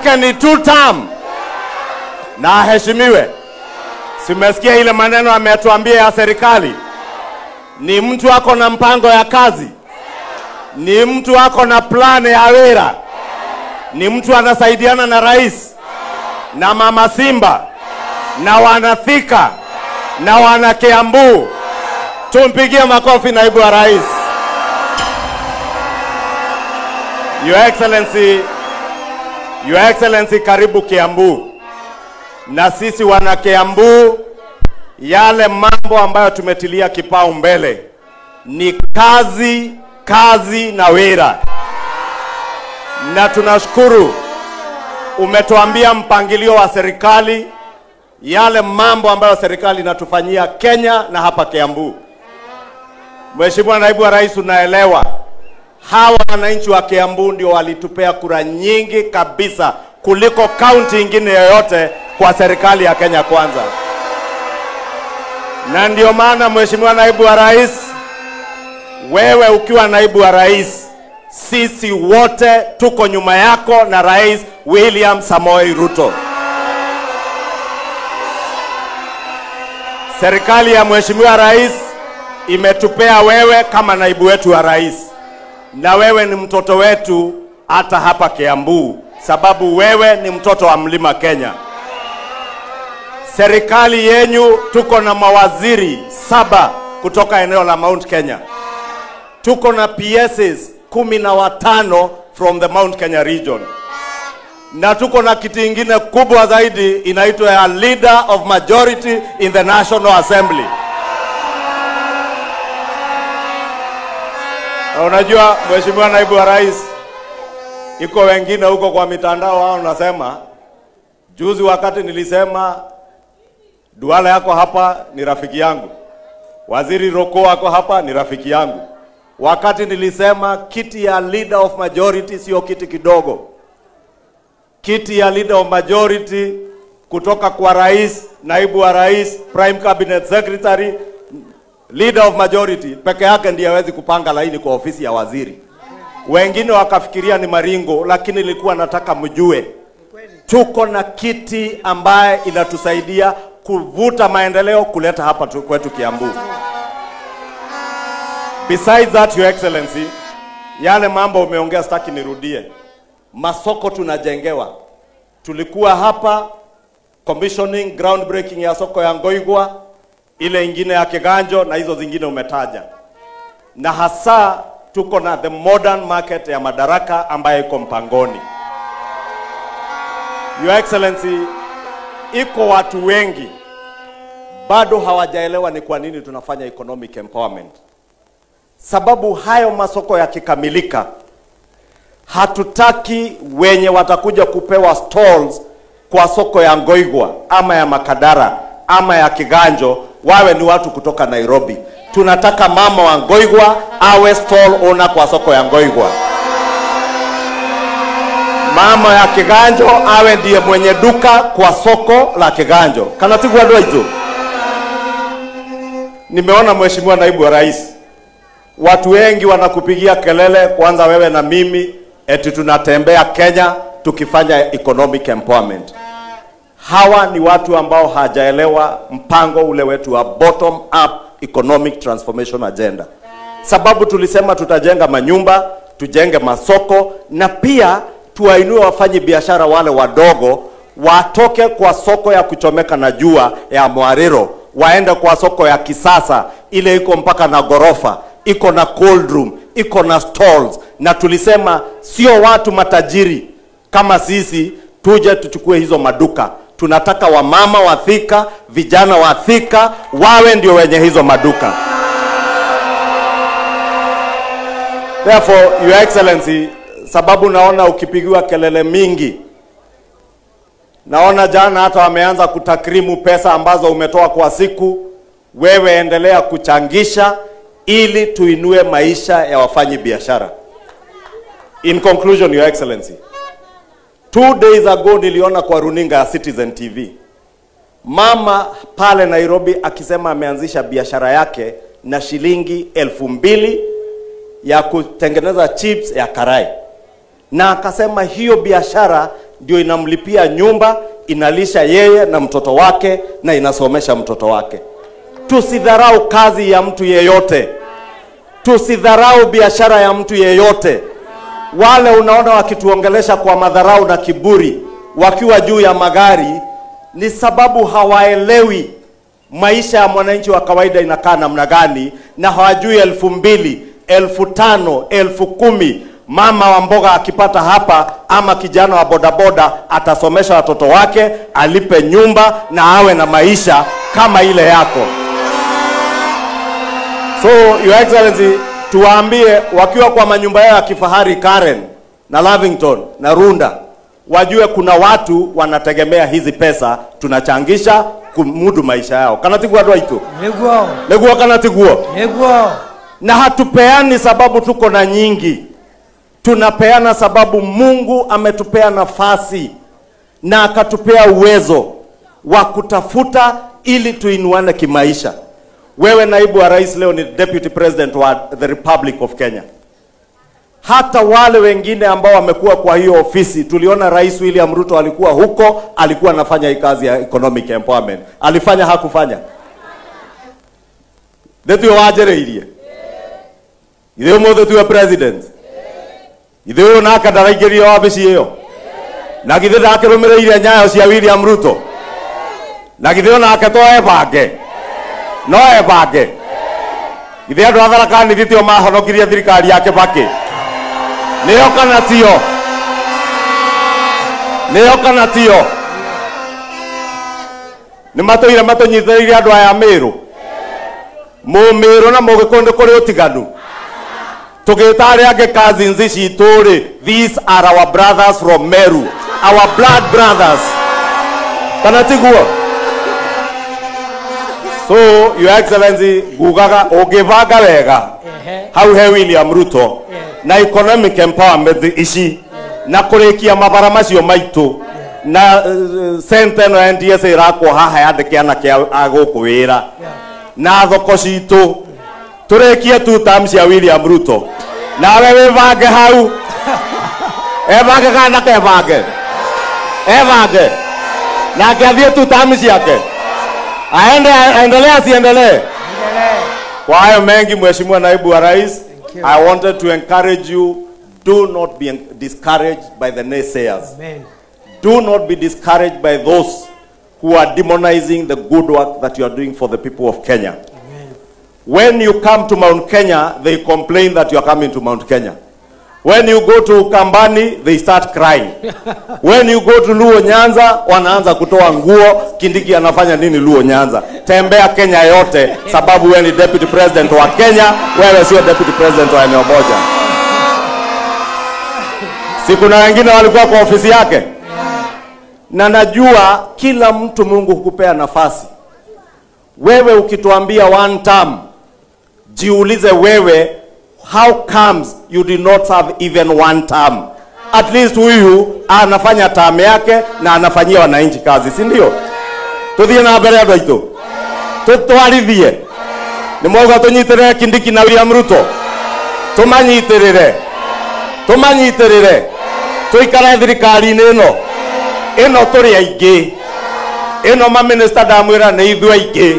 yake ni two term. Na aheshimiwe. Simesikia ile maneno ametuambia ya serikali. Ni mtu ako na mpango ya kazi. Ni mtu ako na plan ya wera. Ni mtu anasaidiana na rais na Mama Simba na wanathika na wana Kiambu. Tumpigie makofi naibu wa rais. Your Excellency, Your Excellency, karibu Kiambu. Na sisi wana Kiambu, yale mambo ambayo tumetilia kipau mbele ni kazi, kazi na wera. Na tunashukuru umetuambia mpangilio wa serikali, yale mambo ambayo serikali inatufanyia Kenya na hapa Kiambu. Mheshimiwa Naibu wa Rais, unaelewa hawa wananchi wa Kiambu ndio walitupea kura nyingi kabisa kuliko kaunti ingine yoyote kwa serikali ya Kenya Kwanza. Na ndio maana Mheshimiwa Naibu wa Rais, wewe ukiwa Naibu wa Rais, sisi wote tuko nyuma yako na Rais William Samoei Ruto. Serikali ya Mheshimiwa Rais imetupea wewe kama naibu wetu wa rais. Na wewe ni mtoto wetu hata hapa Kiambu, sababu wewe ni mtoto wa Mlima Kenya. Serikali yenyu tuko na mawaziri 7 kutoka eneo la Mount Kenya. Tuko na PSs 15 from the Mount Kenya region. Na tuko na kiti ingine kubwa zaidi inaitwa ya Leader of Majority in the National Assembly. Na unajua Mheshimiwa Naibu wa Rais, iko wengine huko kwa mitandao wao nasema, juzi wakati nilisema Duale yako hapa ni rafiki yangu, Waziri Roko wako hapa ni rafiki yangu. Wakati nilisema kiti ya Leader of Majority sio kiti kidogo. Kiti ya Leader of Majority kutoka kwa rais, naibu wa rais, Prime Cabinet Secretary, Leader of Majority peke yake ndiye hawezi kupanga laini kwa ofisi ya waziri. Wengine wakafikiria ni maringo, lakini nilikuwa nataka mjue tuko na kiti ambaye inatusaidia kuvuta maendeleo kuleta hapa kwetu Kiambu. Besides that, Your Excellency, yale mambo umeongea sitaki nirudie. Masoko tunajengewa. Tulikuwa hapa commissioning groundbreaking ya soko ya Ngoigwa, ile ingine ya Kiganjo na hizo zingine umetaja. Na hasa tuko na the modern market ya Madaraka ambayo iko mpangoni. Your Excellency, iko watu wengi bado hawajaelewa ni kwa nini tunafanya economic empowerment. Sababu hayo masoko yakikamilika, hatutaki wenye watakuja kupewa stalls kwa soko ya Ngoigwa ama ya Makadara ama ya Kiganjo wawe ni watu kutoka Nairobi. Tunataka mama wa Ngoigwa awe stall owner kwa soko ya Ngoigwa. Mama ya Kiganjo awe ndiye mwenye duka kwa soko la Kiganjo. Kana tigwa dwaitu. Nimeona Mheshimiwa Naibu wa Rais, watu wengi wanakupigia kelele, kwanza wewe na mimi, eti tunatembea Kenya tukifanya economic empowerment. Hawa ni watu ambao hajaelewa mpango ule wetu wa bottom up economic transformation agenda. Sababu tulisema tutajenga manyumba, tujenge masoko, na pia tuwainue wafanyi biashara wale wadogo watoke kwa soko ya kuchomeka na jua ya Mwariro, waende kwa soko ya kisasa ile iko mpaka na gorofa, iko na cold room, iko na stalls. Na tulisema sio watu matajiri kama sisi tuje tuchukue hizo maduka. Tunataka wamama wa Thika, vijana wa Thika wawe ndio wenye hizo maduka. Therefore, Your Excellency, sababu naona ukipigiwa kelele mingi, naona jana hata wameanza kutakrimu pesa ambazo umetoa kwa siku, wewe endelea kuchangisha ili tuinue maisha ya wafanyi biashara. In conclusion, Your Excellency, 2 days ago niliona kwa runinga ya Citizen TV mama pale Nairobi akisema ameanzisha biashara yake na shilingi 2000 ya kutengeneza chips ya karai. Na akasema hiyo biashara ndio inamlipia nyumba, inalisha yeye na mtoto wake na inasomesha mtoto wake. Tusidharau kazi ya mtu yeyote. Tusidharau biashara ya mtu yeyote. Wale unaona wakituongelesha kwa madharau na kiburi wakiwa juu ya magari, ni sababu hawaelewi maisha ya mwananchi wa kawaida inakaa namna gani, na hawajui 2,000, 5,000, 10,000 mama wa mboga akipata hapa ama kijana wa bodaboda atasomesha watoto wake, alipe nyumba na awe na maisha kama ile yako. So Your Excellency, tuwaambie wakiwa kwa manyumba yao ya kifahari Karen na Lavington na Runda, wajue kuna watu wanategemea hizi pesa tunachangisha kumudu maisha yao. Kana tiguo andũ aitũ? Nĩguo. Nĩguo kana tiguo? Nĩguo. Na hatupeani sababu tuko na nyingi. Tunapeana sababu Mungu ametupea nafasi na akatupea uwezo wa kutafuta ili tuinuane kimaisha. Wewe naibu wa rais leo ni deputy president wa the Republic of Kenya. Hata wale wengine ambao wamekuwa kwa hiyo ofisi, tuliona Rais William Ruto alikuwa huko, alikuwa anafanya hii kazi ya economic empowerment. Alifanya hakufanya? Ndetu wajereirie. Ithe umuthi tuwe president. Ithe uyu nake ndaraingĩrio wabici ĩyo. Na githĩ ndakĩrũmĩrĩire nyayo cia William Ruto. Na githĩ onake to ebange. No ebange. Githĩ andũ a Tharaka Nithi tio mahonokirie thirikari ya Kibaki. Nĩyo kana tio? Nĩyo kana tio? Nĩ matũire matũnyitĩrĩire andũ aya Meru. Mũmĩrũ na Mũgĩkũyũ nĩ kũrĩ ũtiganu. Tũgĩta arĩa angĩ cousins citũ rĩ, these are our brothers from Meru, our blood brothers. Kana tiguo? So Your Excellency, ngugaga ũngĩbanga wega hau he William Ruto na economic empowerment ici na kũrĩkia mabara macio maitũ na center ĩno ya NTSA ĩrakwo haha yandĩke anake a gũkũ wĩra na thoko citũ tũrĩkie 2 terms cia William Ruto. Nawe wĩbange hau, ebange kana kebange, ebange nake athiĩ 2 terms ciake, aende, aendelee asiendelee. Kwa hayo mengi, Mheshimiwa Naibu wa Rais, I wanted to encourage you, do not be discouraged by the naysayers. Amen. Do not be discouraged by those who are demonizing the good work that you are doing for the people of Kenya. Amen. When you come to Mount Kenya, they complain that you are coming to Mount Kenya. When you go to Kambani, they start crying. When you go to Luo Nyanza, wanaanza kutoa nguo, Kindiki anafanya nini Luo Nyanza? Tembea Kenya yote, sababu wewe ni deputy president wa Kenya, wewe sio deputy president wa eneo moja. Si kuna wengine walikuwa kwa ofisi yake? Na najua kila mtu Mungu hukupea nafasi. Wewe ukituambia one term, jiulize wewe, how comes you did not serve even one term? At least huyu anafanya term yake na anafanyia wananchi kazi, si ndio? Tuthie na mbere andũ aitũ. Tutwarithie. Nĩ mwauga tũnyitĩrĩre Kindiki na William Ruto. Tũmanyitĩrĩre. Tũmanyitĩrĩre. Tũikare thirikari-inĩ ĩno. Ĩno tũrĩ aingĩ. Ĩno ma minister ndamwĩra nĩ ithuĩ aingĩ.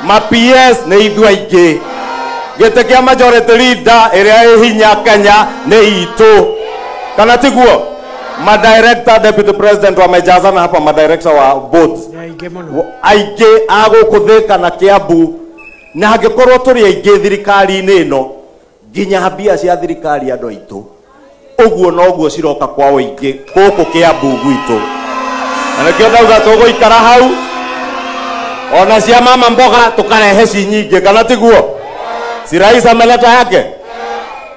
Ma PS nĩ ithuĩ aingĩ. Gĩtĩ kĩa majority leader ĩrĩa ĩ hinya Kenya nĩ itũ. Kana tiguo? Ma director deputy president wamejazana hapa, ma director wa board. Aingĩ a gũkũ Thĩka na Kiambu, na angĩkorwo tũrĩ aingĩ thirikari-inĩ ĩno, nginya mbia cia thirikari andũ aitũ ũguo noguo ciroka kwa ũingĩ gũkũ Kiambu gwitũ. Na nĩkĩo ndauga tũgũikara hau ona cia mama mboga tũkarehe ci nyingĩ, kana tiguo? Si rais ameleta yake,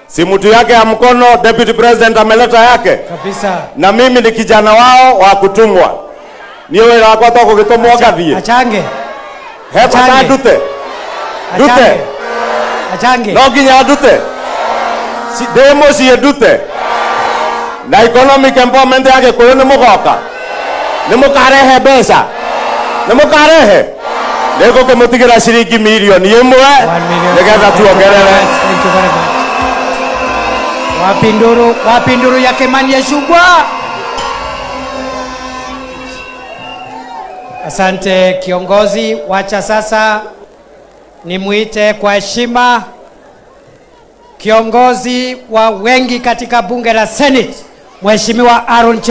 si mtu yake ya mkono deputy president ameleta yake kabisa. Na mimi ni kijana wao wa kutumwa. Niĩ wĩra wakwa to gũgĩtũmwo ngathiĩ. Achange. He bata ndute. Ndute. Achange. No nginya ndute. Ndĩ mũciĩ ndute. Na economic empowerment ya Gĩkũyũ nĩ mũgoka. Nĩ mũkarehe mbeca. Nĩ mũkarehe. Nĩngũkĩmũtigĩra ciringi mirioni 1 nĩgetha tuongerere. Thank you very much. Wapinduru ya Kimani Ichung'wah. Asante kiongozi. Wacha sasa nimuite kwa heshima kiongozi wa wengi katika bunge la Senate, Mheshimiwa Aaron